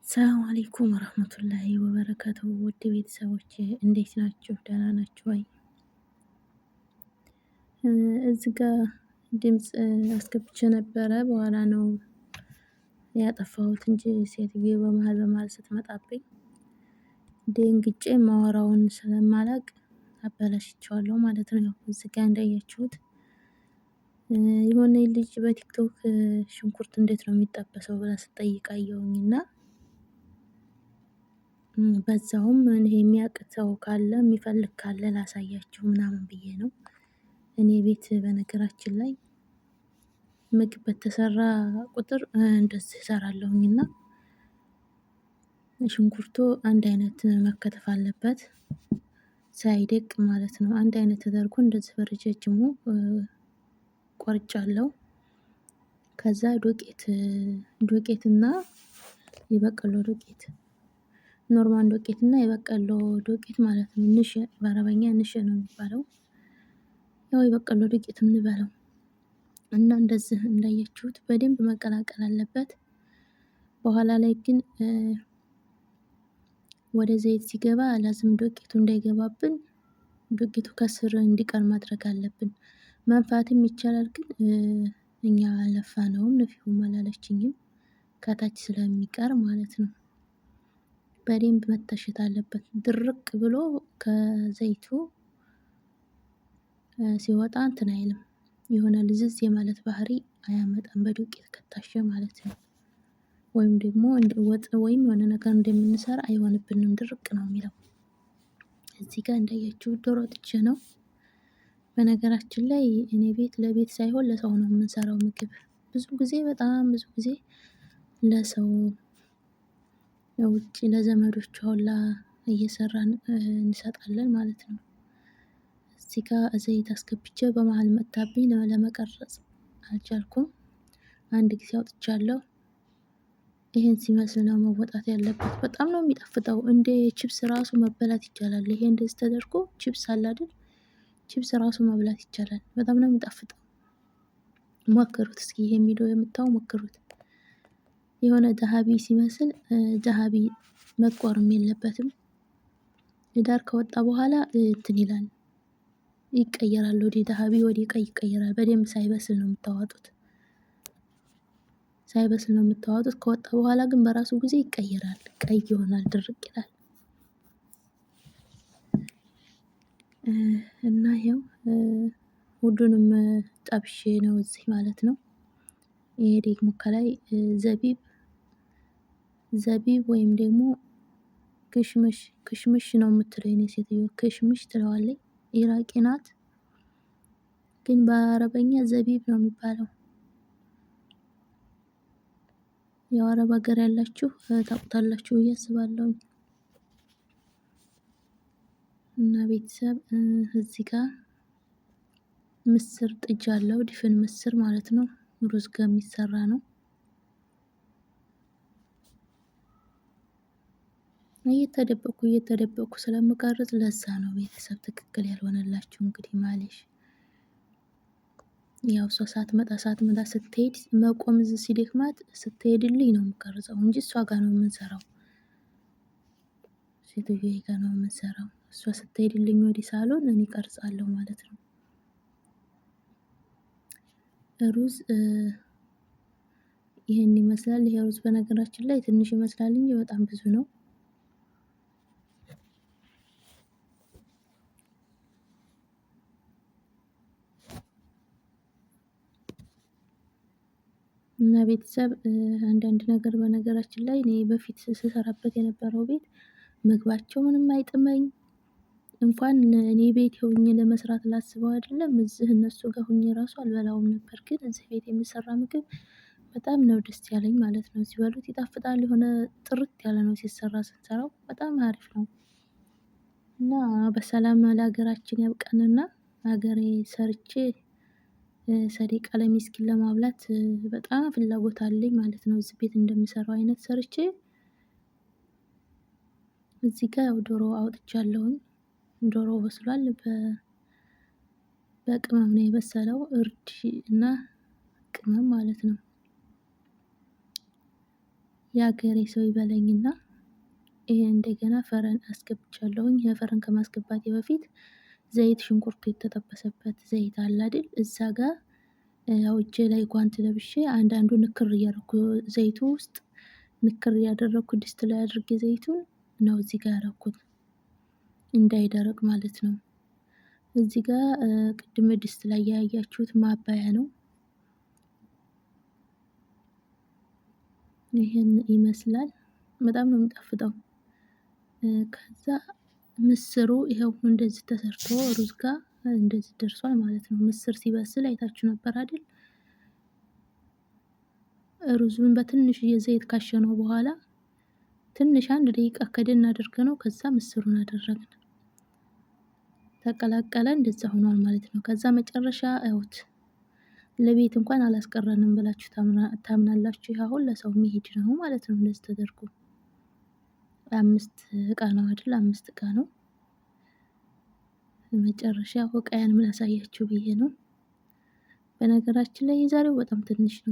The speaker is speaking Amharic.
ሰላም አለይኩም ወረህመቱላሂ ወበረካቱ። ውድ ቤተሰቦች እንዴት ናችሁ? ደህና ናችሁ ወይ? እዚህ ጋ ድምፅ አስገብቼ ነበረ፣ በኋላ ነው ያጠፋሁት እንጂ ሴትዮ በመሀል በመሀል ስትመጣብኝ ደንግጬ ማወራውን ስለማላቅ አበላሽቼዋለሁ ማለት ነው። እዚህ ጋ እንዳያችሁት የሆነ ልጅ በቲክቶክ ሽንኩርት እንዴት ነው የሚጠበሰው ብላ ስትጠይቅ አየሁኝና በዛውም እኔ የሚያቅተው ካለ የሚፈልግ ካለ ላሳያችሁ ምናምን ብዬ ነው። እኔ ቤት በነገራችን ላይ ምግብ በተሰራ ቁጥር እንደዚህ እሰራለሁኝና ሽንኩርቱ አንድ አይነት መከተፍ አለበት፣ ሳይደቅ ማለት ነው። አንድ አይነት ተደርጎ እንደዚህ በረጃጅሙ ቆርጫለሁ። ከዛ ዱቄት ዱቄትና የበቆሎ ዱቄት፣ normal ዱቄት እና የበቆሎ ዱቄት ማለት ነው። ንሽ በአረበኛ ንሽ ነው የሚባለው። ያው የበቆሎ ዱቄት እንበለው እና እንደዚህ እንዳያችሁት በደንብ መቀላቀል አለበት። በኋላ ላይ ግን ወደ ዘይት ሲገባ ላዝም ዱቄቱ እንዳይገባብን ዱቄቱ ከስር እንዲቀር ማድረግ አለብን። መንፋትም ይቻላል፣ ግን እኛ አለፋነውም፣ ንፊውም አላለችኝም፣ ከታች ስለሚቀር ማለት ነው። በደንብ መታሸት አለበት። ድርቅ ብሎ ከዘይቱ ሲወጣ እንትን አይልም። የሆነ ልዝዝ የማለት ባህሪ አያመጣም በዱቄት ከታሸ ማለት ነው። ወይም ደግሞ ወጥ ወይም የሆነ ነገር እንደምንሰራ አይሆንብንም፣ ድርቅ ነው የሚለው። እዚህ ጋር እንዳያችሁ ዶሮ ጥቼ ነው። በነገራችን ላይ እኔ ቤት ለቤት ሳይሆን ለሰው ነው የምንሰራው ምግብ። ብዙ ጊዜ፣ በጣም ብዙ ጊዜ ለሰው፣ ለውጭ ለዘመዶች ሁላ እየሰራን እንሰጣለን ማለት ነው። እዚህ ጋር ዘይት አስገብቼ በመሀል መታብኝ፣ ለመቀረጽ አልቻልኩም። አንድ ጊዜ አውጥቻለሁ። ይሄን ሲመስል ነው መወጣት ያለበት። በጣም ነው የሚጣፍጠው። እንደ ቺፕስ ራሱ መበላት ይቻላል። ይሄ እንደዚህ ተደርጎ ቺፕስ አለ አይደል? ቺፕስ ራሱ መብላት ይቻላል። በጣም ነው የሚጣፍጠው። ሞክሩት እስኪ፣ ይሄን ቪዲዮ የምታዩ ሞክሩት። የሆነ ذهبي ሲመስል፣ ذهبي መጥቆርም የለበትም። ዳር ከወጣ በኋላ እንትን ይላል፣ ይቀየራል። ወደ ذهبي፣ ወደ ቀይ ይቀየራል። በደንብ ሳይበስል ነው የምታወጡት። ሳይበስል ነው የምታወጡት። ከወጣ በኋላ ግን በራሱ ጊዜ ይቀየራል፣ ቀይ ይሆናል፣ ድርቅ ይላል። እና ይኸው ሁሉንም ጠብሼ ነው እዚህ ማለት ነው። ይሄ ደግሞ ከላይ ዘቢብ፣ ዘቢብ ወይም ደግሞ ክሽምሽ፣ ክሽምሽ ነው የምትለው የኔ ሴትዮ፣ ክሽምሽ ትለዋለች። ኢራቂ ናት፣ ግን በአረበኛ ዘቢብ ነው የሚባለው። ያው አረብ ሀገር ያላችሁ ታውቁታላችሁ ብዬ አስባለሁ። እና ቤተሰብ እዚህ ጋር ምስር ጥጃ አለው፣ ድፍን ምስር ማለት ነው። ሩዝ ጋር የሚሰራ ነው። እየተደበቅኩ እየተደበቅኩ ስለምቀርጽ ለዛ ነው ቤተሰብ ትክክል ያልሆነላችሁ። እንግዲህ ማለሽ ያው እሷ ሳትመጣ ሳትመጣ ስትሄድ መቆም ሲደክማት ስትሄድልኝ ነው የምቀርጸው እንጂ እሷ ጋር ነው የምንሰራው። ሴትዮ ጋር ነው የምንሰራው። እሷ ስትሄድልኝ ወዲህ ሳሎን እኔ ቀርጻለሁ ማለት ነው። ሩዝ ይህን ይመስላል። ይሄ ሩዝ በነገራችን ላይ ትንሽ ይመስላል እንጂ በጣም ብዙ ነው። እና ቤተሰብ አንዳንድ ነገር፣ በነገራችን ላይ እኔ በፊት ስሰራበት የነበረው ቤት ምግባቸው ምንም አይጥመኝ፣ እንኳን እኔ ቤት ሆኜ ለመስራት ላስበው አይደለም፣ እዚህ እነሱ ጋር ሁኜ ራሱ አልበላውም ነበር። ግን እዚህ ቤት የሚሰራ ምግብ በጣም ነው ደስ ያለኝ ማለት ነው። ሲበሉት ይጣፍጣል። የሆነ ጥርት ያለ ነው ሲሰራ፣ ስንሰራው በጣም አሪፍ ነው። እና በሰላም ለሀገራችን ያብቃንና ሀገሬ ሰርቼ ሰደቃ ለሚስኪን ለማብላት በጣም ፍላጎት አለኝ ማለት ነው። እዚህ ቤት እንደምሰራው አይነት ሰርቼ። እዚህ ጋር ያው ዶሮ አውጥቻለሁኝ። ዶሮ በስሏል። በቅመም ነው የበሰለው፣ እርድ እና ቅመም ማለት ነው። የሀገሬ ሰው ይበለኝና ይሄ እንደገና فرن አስገብቻለሁኝ። ይሄ فرن ከማስገባቴ በፊት ዘይት ሽንኩርቱ የተጠበሰበት ዘይት አለ አይደል? እዛ ጋር ያው እጄ ላይ ጓንት ለብሼ አንዳንዱ ንክር እያደረኩ ዘይቱ ውስጥ ንክር እያደረኩ ድስት ላይ አድርጌ ዘይቱን ነው እዚህ ጋር ያደረኩት እንዳይደረቅ ማለት ነው። እዚህ ጋር ቅድም ድስት ላይ ያያችሁት ማባያ ነው። ይህን ይመስላል። በጣም ነው የሚጣፍጠው። ከዛ ምስሩ ይኸው እንደዚህ ተሰርቶ ሩዝ ጋር እንደዚህ ደርሷል ማለት ነው። ምስር ሲበስል አይታችሁ ነበር አይደል? ሩዙን በትንሽ የዘይት ካሸነው በኋላ ትንሽ አንድ ደቂቃ ከደን አድርገነው ከዛ ምስሩን አደረግን። ተቀላቀለ፣ እንደዛ ሆኗል ማለት ነው። ከዛ መጨረሻ እውት ለቤት እንኳን አላስቀረንም ብላችሁ ታምናላችሁ? ይህ አሁን ለሰው የሚሄድ ነው ማለት ነው። እንደዚህ ተደርጎ 5 እቃ ነው አይደል? 5 እቃ ነው። መጨረሻ እቃያን ምን አሳያችሁ ብዬ ነው። በነገራችን ላይ የዛሬው በጣም ትንሽ ነው።